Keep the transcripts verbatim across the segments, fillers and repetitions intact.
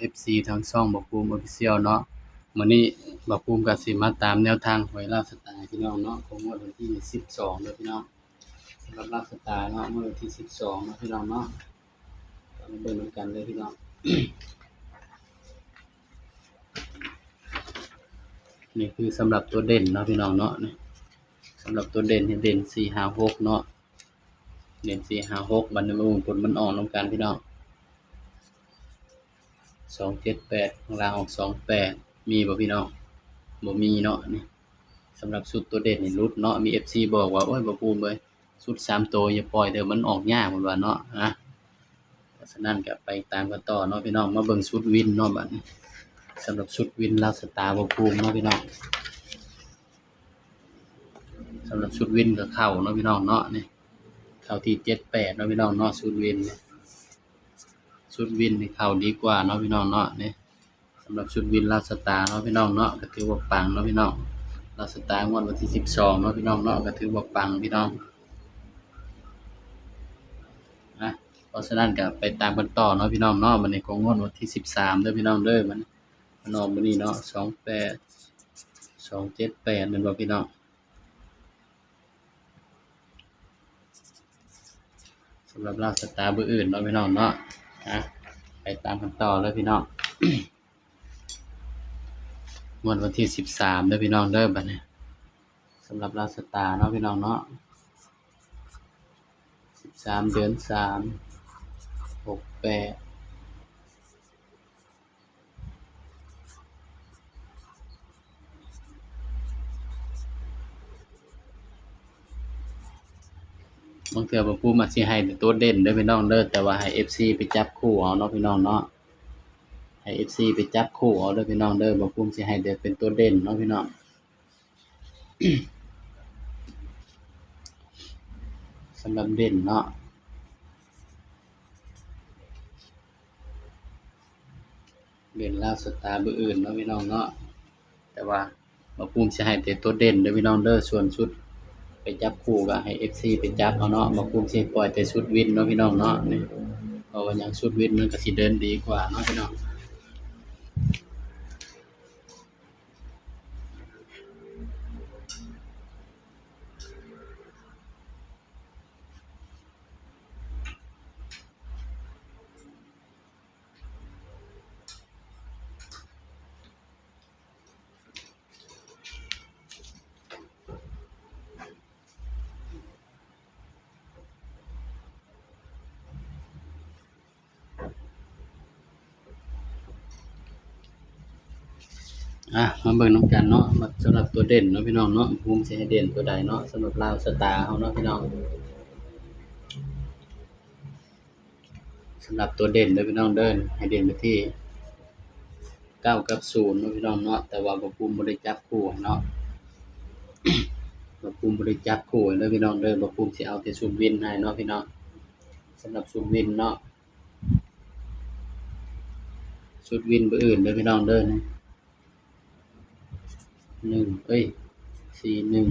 เอฟซี ทางช่องบ่าวภูมิ Official เนาะ มื้อนี้บ่าวภูมิก็สิมาตามแนวทางหวยลาวสตาร์พี่น้องเนาะ ของงวดวันที่สิบสองเด้อพี่น้อง สำหรับลาวสตาร์เนาะ งวดวันที่สิบสองเนาะพี่น้องเนาะ ก็มาเบิ่งนำกันเลยพี่น้อง นี่คือสำหรับตัวเด่นเนาะพี่น้องเนาะ นี่ สำหรับตัวเด่นให้เด่นสี่ห้าหกเนาะ เด่นสี่ห้าหก บัดนี้มาเบิ่งผลมันออกนำกันพี่น้อง สองเจ็ดแปด ข้างล่างออกสองแปด มีบ่พี่น้อง บ่มีเนาะ นี่ สำหรับชุดตัวเด่นนี่หลุดเนาะ มีเอฟซีบอกว่า โอ้ย บ่าวภูมิเอ้ย ชุดสามตัวอย่าปล่อยเด้อ มันออกยาก เพิ่นว่าเนาะ อ่ะ เพราะฉะนั้นก็ไปตามกันต่อเนาะพี่น้อง มาเบิ่งชุดวินเนาะบัดนี้ สำหรับชุดวินลาวสตาร์บ่าวภูมิเนาะพี่น้อง สำหรับชุดวินก็เข้าเนาะพี่น้องเนาะ นี่ เข้าที่เจ็ดแปดเนาะพี่น้องเนาะ ชุดวินเนี่ย ชุดวินนี่เข้าดีกว่าเนาะพี่น้องเนาะ นี่ สำหรับชุดวินลาวสตาร์เนาะพี่น้องเนาะ ก็ถือว่าปังเนาะพี่น้อง ลาวสตาร์งวดวันที่สิบสองเนาะพี่น้องเนาะ ก็ถือว่าปังพี่น้อง นะ เพราะฉะนั้นก็ไปตามกันต่อเนาะพี่น้องเนาะ บัดนี้ก็งวดวันที่สิบสามเด้อพี่น้องเด้อ มัน มันออกมื้อนี้เนาะ สองแปด สองเจ็ดแปด แม่นบ่พี่น้อง สำหรับลาวสตาร์มื้ออื่นเนาะพี่น้องเนาะ อ่ะ ไปตามกันต่อเลยพี่น้อง งวดวันที่สิบสามเด้อพี่น้องเด้อ บัดนี้ สำหรับลาวสตาร์เนาะพี่น้องเนาะ สิบสาม เดือนสาม หกแปด บางเทื่อบ่าวภูมิอาจสิให้แต่ตัวเด่นเด้อพี่น้องเด้อ แต่ว่าให้เอฟซีไปจับคู่เอาเนาะพี่น้องเนาะ ให้เอฟซีไปจับคู่เอาเด้อพี่น้องเด้อ บ่าวภูมิสิให้แต่เป็นตัวเด่นเนาะพี่น้อง สำหรับเด่นเนาะ เด่นลาวสตาร์มื้ออื่นเนาะพี่น้องเนาะ แต่ว่าบ่าวภูมิสิให้แต่ตัวเด่นเด้อพี่น้องเด้อ ส่วนชุดไปจับคู่ก็ให้เอฟซีไปจับเอาเนาะ บ่าวภูมิสิปล่อยแต่ชุดวินเนาะพี่น้องเนาะ นี่ เพราะว่าหยัง ชุดวินมันก็สิเดินดีกว่าเนาะพี่น้อง อ่ะ มาเบิ่งนำกันเนาะ มา สำหรับตัวเด่นเนาะพี่น้องเนาะ ภูมิสิให้เด่นตัวใดเนาะ สำหรับลาวสตาร์เฮาเนาะพี่น้อง สำหรับตัวเด่นเด้อพี่น้องเด้อ ให้เด่นไปที่เก้ากับศูนย์เนาะพี่น้องเนาะ แต่ว่าบ่าวภูมิบ่ได้จับคู่ให้เนาะ บ่าวภูมิบ่ได้จับคู่ให้เด้อพี่น้องเด้อ บ่าวภูมิสิเอาแต่ชุดวินให้เนาะพี่น้อง สำหรับชุดวินเนาะ ชุดวินมื้ออื่นเด้อพี่น้องเด้อ นี่ หนึ่ง เอ้ย สี่หนึ่ง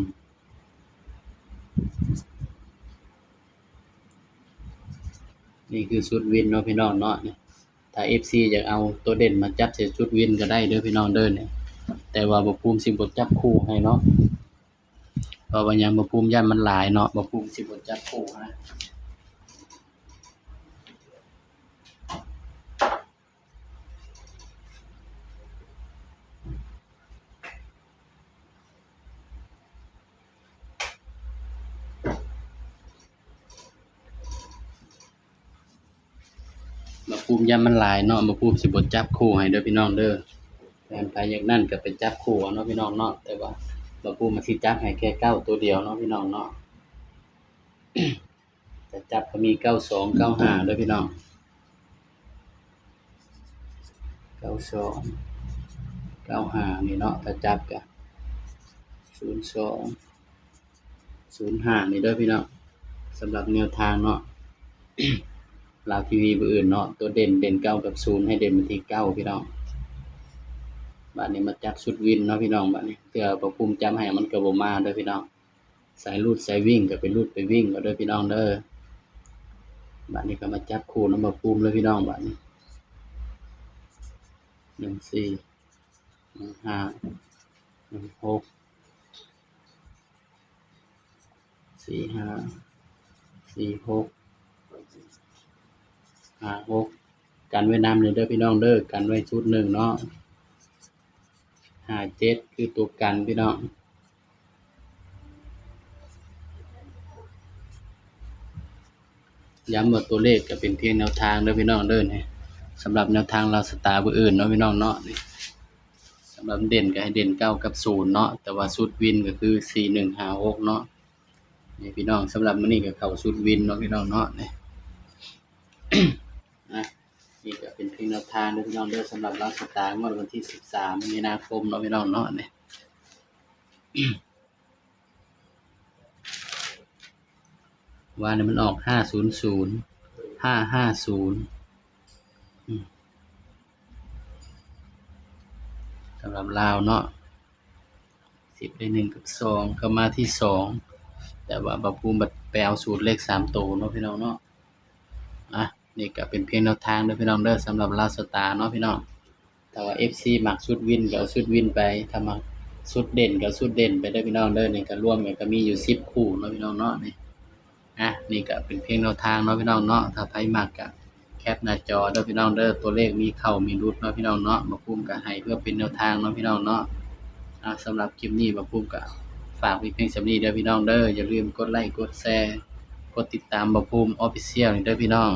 นี่คือชุดวินเนาะพี่น้องเนาะ นี่ ถ้าเอฟซีอยากเอาตัวเด่นมาจับใส่ชุดวินก็ได้เด้อพี่น้องเด้อ นี่ แต่ว่าบ่าวภูมิสิบ่จับคู่ให้เนาะ เพราะว่าหยัง บ่าวภูมิย้านมันหลายเนาะ บ่าวภูมิสิบ่จับคู่ให้ บ่าวภูมิย้านมันหลายเนาะ บ่าวภูมิสิบ่จับคู่ให้เด้อพี่น้องเด้อ แม่นไผอยากนั่นก็ไปจับคู่เอาเนาะพี่น้องเนาะ แต่ว่าบ่าวภูมิมันสิจับให้แค่เก้าตัวเดียวเนาะพี่น้องเนาะ จะจับก็มีเก้าสอง เก้าห้าเด้อพี่น้อง เก้าสอง เก้าห้า นี่เนาะ ถ้าจับก็ ศูนย์สอง ศูนย์ห้า นี่เด้อพี่น้อง สำหรับแนวทางเนาะ ลาวทีวีมื้ออื่นเนาะ ตัวเด่น เด่นเก้ากับศูนย์ ให้เด่นไปที่เก้าพี่น้อง บัดนี้มาจับชุดวินเนาะพี่น้อง บัดนี้เทื่อบ่าวภูมิจับให้มันก็บ่มาเด้อพี่น้อง สายรูดสายวิ่งก็ไปรูดไปวิ่งเอาเด้อพี่น้องเด้อ บัดนี้ก็มาจับคู่นำบ่าวภูมิเลยพี่น้อง บัดนี้ หนึ่งสี่ หนึ่งห้า หนึ่งหก สี่ห้า สี่หก ห้าหก กันไว้นำเลยเด้อพี่น้องเด้อ กันไว้ชุดหนึ่งเนาะ ห้าเจ็ด คือตัวกันพี่น้อง ย้ำว่าตัวเลขก็เป็นเพียงแนวทางเด้อพี่น้องเด้อ นี่สำหรับแนวทางลาวสตาร์มื้ออื่นเนาะพี่น้องเนาะ นี่สำหรับเด่นก็ให้เด่นเก้ากับศูนย์เนาะ แต่ว่าชุดวินก็คือสี่หนึ่งห้าหกเนาะ นี่พี่น้อง สำหรับมื้อนี้ก็เข้าชุดวินเนาะพี่น้องเนาะ นี่ อ่ะ นี่ก็เป็นเพียงแนวทางเด้อพี่น้องเด้อ สำหรับลาวสตาร์งวดวันที่สิบสามมีนาคมเนาะพี่น้องเนาะ นี่ ว่าเนี่ยมันออกห้าศูนย์ศูนย์ ห้าห้าศูนย์ อืม สำหรับลาวเนาะ สิบได้หนึ่งกับสอง ก็มาที่สอง แต่ว่าบ่าวภูมิบัดไปเอาสูตรเลขสามตัวเนาะพี่น้องเนาะ อ่ะ นี่ก็เป็นเพียงแนวทางเด้อพี่น้องเด้อ สำหรับลาวสตาร์เนาะพี่น้อง ถ้าว่า เอฟซี มักชุดวินก็เอาชุดวินไป ถ้ามักชุดเด่นก็เอาชุดเด่นไปเด้อพี่น้องเด้อ นี่ก็รวมกันก็มีอยู่สิบคู่เนาะพี่น้องเนาะ นี่ อ่ะ นี่ก็เป็นเพียงแนวทางเนาะพี่น้องเนาะ ถ้าไผมักก็แคปหน้าจอเด้อพี่น้องเด้อ ตัวเลขมีเข้ามีหลุดเนาะพี่น้องเนาะ บ่าวภูมิก็ให้เพื่อเป็นแนวทางเนาะพี่น้องเนาะ อ่ะ สำหรับคลิปนี้บ่าวภูมิก็ฝากไว้เพียงส่ำนี้เด้อพี่น้องเด้อ อย่าลืมกดไลค์กดแชร์ กดติดตามบ่าวภูมิ Official นี่เด้อพี่น้อง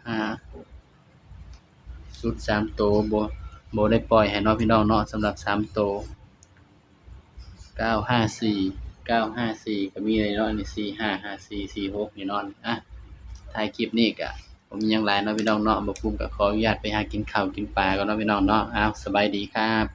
อ่า ชุดสามตัวบ่ บ่ได้ปล่อยให้เนาะพี่น้องเนาะ สำหรับสามตัว เก้าห้าสี่ เก้าห้าสี่ ก็มีเลยเนาะ อันนี้ สี่ห้า ห้าสี่ สี่หก นี่เนาะ อ่ะ ท้ายคลิปนี้ก็บ่มีหยังหลายเนาะพี่น้องเนาะ บ่าวภูมิก็ขออนุญาตไปหากินข้าวกินปลาก่อนเนาะพี่น้องเนาะ อ้าว สบายดีครับ